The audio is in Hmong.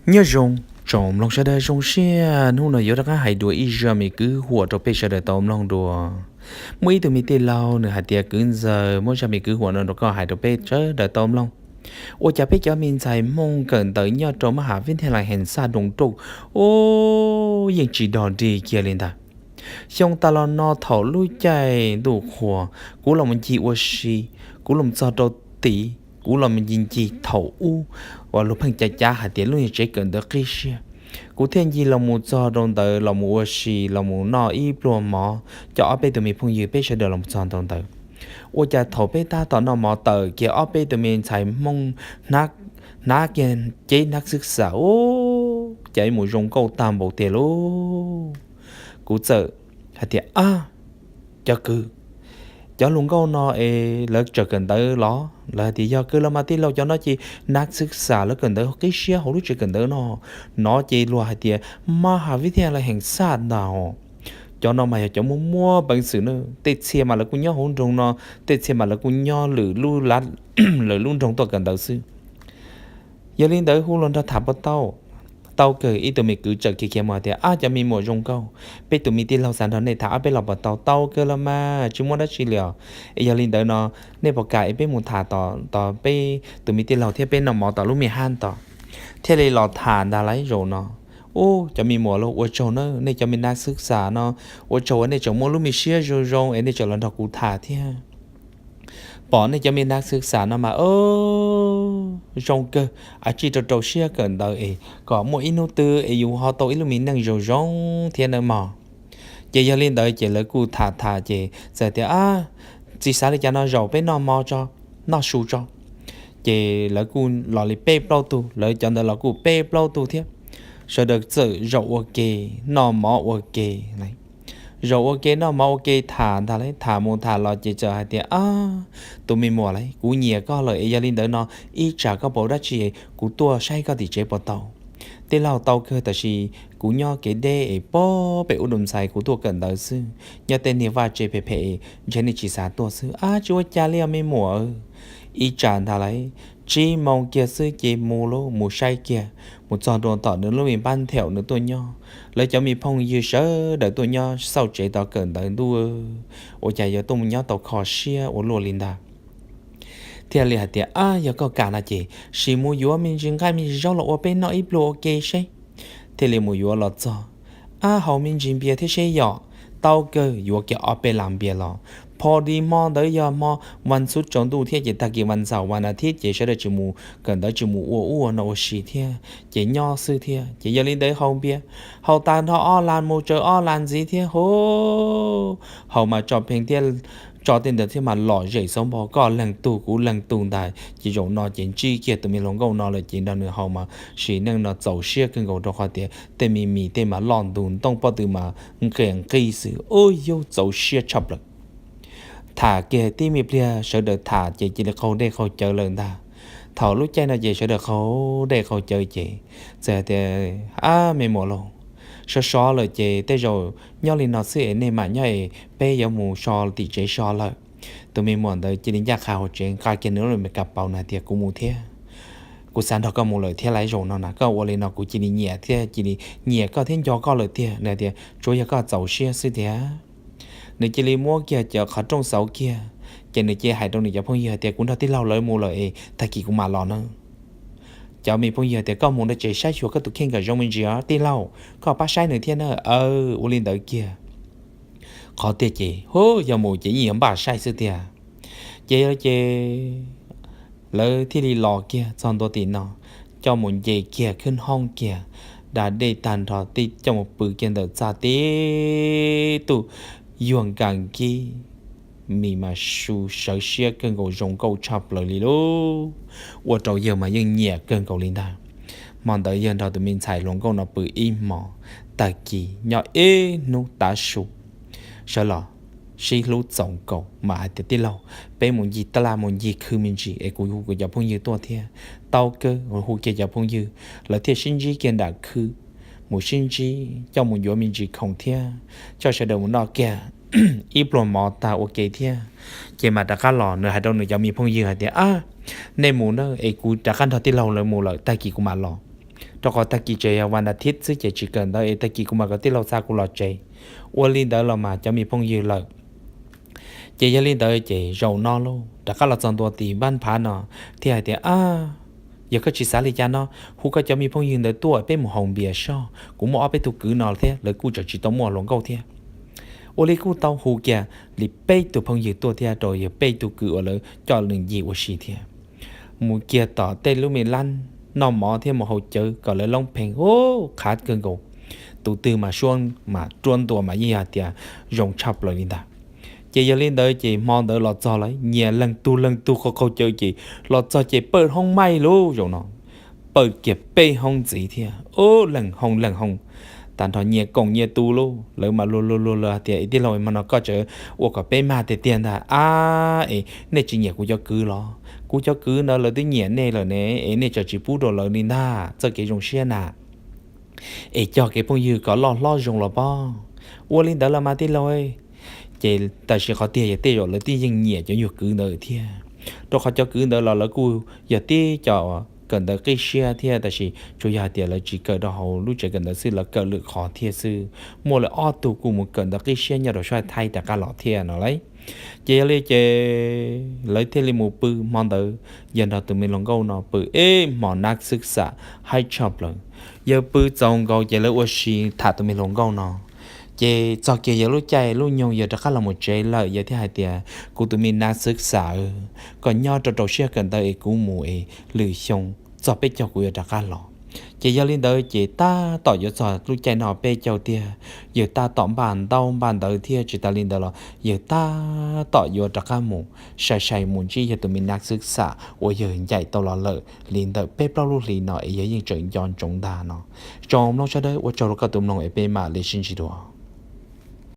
Nyob zoo, tsoom mloog sawv daws zoo siab, hnub no yuav rov qab hais dua ib zaj me kwv huam rau peb sawv daws tau mloog dua. Muaj ib tug me tij laug nws hais tias kwv ntxawg, muab zaj me kwv huam no rau koj hais rau peb sawv daws tau mloog. Ua cas peb cov me ntxhais Hmoob kawm ntawv nyob rau mab has vib thaj lais hees xaj doos rauj, ub, yeej tsis dog dig kiag li ntag. Xyoo tas los no thaum lub caij ntuj qhua, kuv los mus ncig ua si, kuv los txog rau tid, kuv los mus ncig ncig thaum ub uas luag pheej cav cav hais tias lub niag tsev kawm ntawv qib siab. Kuv thiaj ncig los mus txog rau ntawd los mus ua si los mus noj ib pluag mov, coj ob peb tug me phooj ywg peb sawv daws los txog rau ntawd. Ua cas thaum peb tab tom noj mov tawm kiag ob peb tug me ntxhais Hmoob hnav kiag ceb hnab xwb xas, ub, cas ib mus zoo nkauj tag npaum tiag lauj. Kuv txawm hais tias, ab, cov kwv, cov hluas nkauj no es lawv tseem kawm ntawv los? Lawv hais tias yog kawg los mas tij laug, cov no ces hnab xwb xas, lawv kawm ntawv qib siab hauv lub tsev kawm ntawv no. No ces luag hais tias mab has vib thaj lais hees xaj ntag. Cov no mas yog cov muaj muaj peev xwm na, tej txhia mas lawv kuj nyob hauv nroog no, tej txhia mas lawv kuj nyob lwm lub nroog tuaj kawm ntawv xwb. Yog li ntawd hu los nrog tham puas tau? Tau kawg. Ib tug me kwv txawm kiv kiag mus hais tias, ab, cov me muam zoo nkauj, peb tus me tij laug xav nrog nej tham ob peb los puas tau? Tau kawg los mas, tsis muaj dab tsi li os. Es yog li ntawd no, nej puas kam es peb mus tham tom peb tus me tij laug thiab peb noj mov tom lub me hab tod? Thiaj li los tham ntag lauj. Zaum no, ub, cov me muam lauj, ua tsaug na, nej cov me hnab xwb xas no, ua tsaug uas nej tseem muaj lub me siab zoo zoo es nej tseem los nrog kuv tham thiab. Pom nej cov me hnab xwb xas no mas, o, zoo kawg, a, tsij rau rau siab kawm ntawv es kom muaj ib hnub twg es yus ho tau ib lub me neej zoo zoo thiab nawb mog. Ces yog li ntawd ces lawv kuj tham tham ces txawm tias, ab, tsis xav li cas no, zaum peb noj mov tso, noj su tso. Ces lawv kuj los li peb plaub tug, lawv cov ntawd los kuj peb plaub tug thiab. Sawv daws txawm zaum ua ke, noj mov ua ke. Zaum ua ke noj mov ua ke tham ntag lauj. Tham mus tham los ces txawm hais tias, ab, tus me muam lauj, kuv nyiam koj lawm es yog li ntawd no, ib tsam koj puas ua dab tsi kuv tuaj saib koj tim tsev puas tau? Tij laug, tau kawg, tab sis kuv nyob kev deb es pog pem ub dum ntxhais, kuv tuaj kawm ntawv xwb, nyob tej niag vaj tse phem phem ntshe nej tsis xav tuaj xwb. Ab, tsis ua cas li os me muam. Ib tsam ntag lauj, tsib moos kiag xwb ces mus lauj, mus saib kiag. Mus txog ntua tom nws lub me npab nthaum nws tuaj nyob, lawv cov me phooj ywg sawv daws tuaj nyob xauj tsev tod kawm ntawv ntuj, ua cas yuav tuaj mus nyob tau kho siab ua luaj li ntag. Thiaj li hais tias, ab, yog koj kam no ces sim mus yuav me ntsis nqaij me ntsis zaub los ua peb noj ib pluag ua ke seb. Thiaj li mus yuav los txog, ab, haus me ntsis npias thiab seb yom. Tau kawg, yuav kiag ob peb las npias los. Pho di hmo ntawd yog hmo vas xuv tsaus ntuj thiab ces tag kis vas xaum vas as thiv ces sawv daws tsis mus kawm ntawv, tsis mus ua ub ua no ua si thiab ces nyob xwb thiab. Ces yog li ntawd haus npias, haus tag nrho ob las mus tsaws ob las ntxiv thiab, hu, haus mas tso pheej thiab, tso tej ntawd thiab mas lom zem xauv npo, koj leeg tug kuv leeg tug ntag. Ces zaum no ces ntsib kiag tus me hluas nkauj no lawm ces nrog nws haus mas sim neej no txaus siab kawg nkaus rau qhov tias tej me mis tej mas loj ntug, ntoo pob tw mas nqis nqis xwb, ub, yus txaus siab tshaj plaws. Tham kiag tib me pliag sawv daws tham ces cia li qaug dej qaug cawv lawm ntag. Thaum lub caij no ces sawv daws qaug dej qaug cawv ces txawm tias, ab, me muam lauj, sov sov lawm ces tej zaum nyob li no xwb es nej mam nyob es peb yuav mus so tim tsev so lawm. Tus me muam ntawd cia li ncaj qha hauv tsev nqa kiag nws lub me kas paus, nws hais tias, kuv mus thiab. Kuv xav nrog koj mus lawm thiab lauj, zaum no na koj ua li no kuv cia li nyiam thiab cia li nyiam koj thiab nco koj lawm tiag. Nws hais tias tsuav yog koj txaus siab xwb tiag. Nws cia li muab kiag cov qhov rooj xauv kiag, ces nws cia li hais rau nws cov phooj ywg hais tias, kuv nrog tij laug lawv mus lawm es tag kis kuv mam los na. Cov me phooj ywg tias, koj mus rau tsev saib xyuas koj tus kheej kom zoo me ntsis os tij laug, koj pab saib nws thiab na. Aw, ua li ntawd kiag. Qhov tiag ces, hu, yog mus ces yeej yuav npaj saib xwb tiag. Ces, ces lawv thiaj li los kiag txog ntua tim no, coj mus nce kiag khwb hoob kiag, da dej tag nrho tib coj mus pw kiag ntawm txaj tib tug yuag nkas nkib, mis mas su sawv siab kawg nkaus, zoo nkauj tshaj plaws li lauj. Ua rau yawg mas yeej nyiam kawg nkaus li ntag. Hmo ntawd yawg nrog tus me ntxhais hluas nkauj no pw ib hmo, tag kis nyob ib hnub tav su, sawv los sib hlub txaus nkaus mas hais tias, tij laug, peb mus ncig taj laj mus ncig khw me ntsis es kuv hu kuv cov phooj ywg tuaj thiab. Tau kawg, hu kiag cov phooj ywg, lawv thiaj sib ntsib kiag nram khw, mus sib ntsib coj mus yuav me ntsis khoom thiab coj sawv daws mus noj kiag ib pluag mov tag ua ke thiab, ces mam rov qab los. Nws hais rau nws cov me phooj ywg hais tias, ab, nej mus na es kuv rov qab nrog tij laug lawv mus lawm, tag kis kuv mam los. rau qhov tag kis tseem yog vas as thiv xwb ces tsis kawm ntawv es tag kis kuv mam kom tij laug xa kuv los tsev. Ua li ntawd los mas cov me phooj ywg lawm. Ces yog li ntawd ces zaum no lauj rov qab los txog ntua tim npab phav no thiaj hais tias, A, yog koj tsis xav li cas no, hu koj cov me phooj ywg ntawd tuaj peb mus haus npias soj, kuv muaj ob peb tug kwv no thiab lawv kuj tseem tsis tau muaj hluas nkauj thiab. Ua li kuj tau hu kiag li peb tug phooj ywg tuaj thiab rau yog peb tug kwv uas lawv coj leej yig ua si thiab mus kiag tom tej lub me lab noj mov thiab mus haus cawv kom lawv loob pheej ub qhav kawg nkaus. Tus twg mas suab mas ruab ntua mas yeej yog tias zoo tshaj plaws li ntag. Ces yog li ntawd ces hmo ntawd los txog lawm nyias leej tug leej tug qaug qaug cawv ces los txog ces pawj hoob maij lauj zaum no. Pawj kiag peb hoob ntxiv thiab ub leej hoob leej hoob, tag nrho nyias koom nyias tu lauj. Lawv mas luag luag luag luag hais tias, Es tij laug, hmo no koj tseem ua kom peb mag tiag tiag ntag ab, es nej tsis nyiam kuv cov kwv los? Kuv cov kwv ntawd lawv twb nyiam nej lawm ne, es nej tseem tsis pub rau lawv li ntag, txoj kev zoo siab na. Es cog kev phooj ywg kom loj hlob zoo los pob. Ua li ntawd los mas tij laug. Ces tam sim qhov tiag yog tej zaum lawv twb yeej nyiam cov nyuag kwv ntawd thiab, rau qhov cov kwv ntawd los lawv kuj yog tib co kawm ntawv qib siab thiab, tab sis tsuas yog hais tias lawv tsis kawm rau hauv lub tsev kawm ntawv xwb, lawv kawm lwm qhov thiab xwb. Muaj lawv ob tug kuj mus kawm ntawv qib siab nyob rau sab Thaib rov qab los thiab no lauj. Ces yog li ces lawv thiaj li mus pw hmo ntawd, yog nrog tus me hluas nkauj no pw ib hmo nab xwb xam haib tshaj plaws. Yawg pw txaus nkaus ces lawv ua si tham tus me hluas nkauj no. Ces txog kiag yog lub caij lub nyoog yawg rov qab los mus tsev lawm, yawg thiaj hais tias, Kuv tus me nab xwb xam, koj nyob rau rau siab kawm ntawv es kuv mus es lwm xyoo txog peb caug kuv yuav rov qab los. Ces yog li ntawd ces tab tom yuav txog lub caij no peb caug tiag, yawg tab tom npaj ntaub npaj ntawv thiab tsis tas li ntawd los yawg tab tom yuav rov qab mus sai sai mus ntsib yawg tus me nab xwb xam uas yawg ncaim tau los lawm li ntawm peb plaub lub hlis no es yawg yeej tseem nco ntsoov ntag no. Tsoom mloog sawv daws, ua tsaug rau koj tus mloog es peb mam li sib ntsib dua.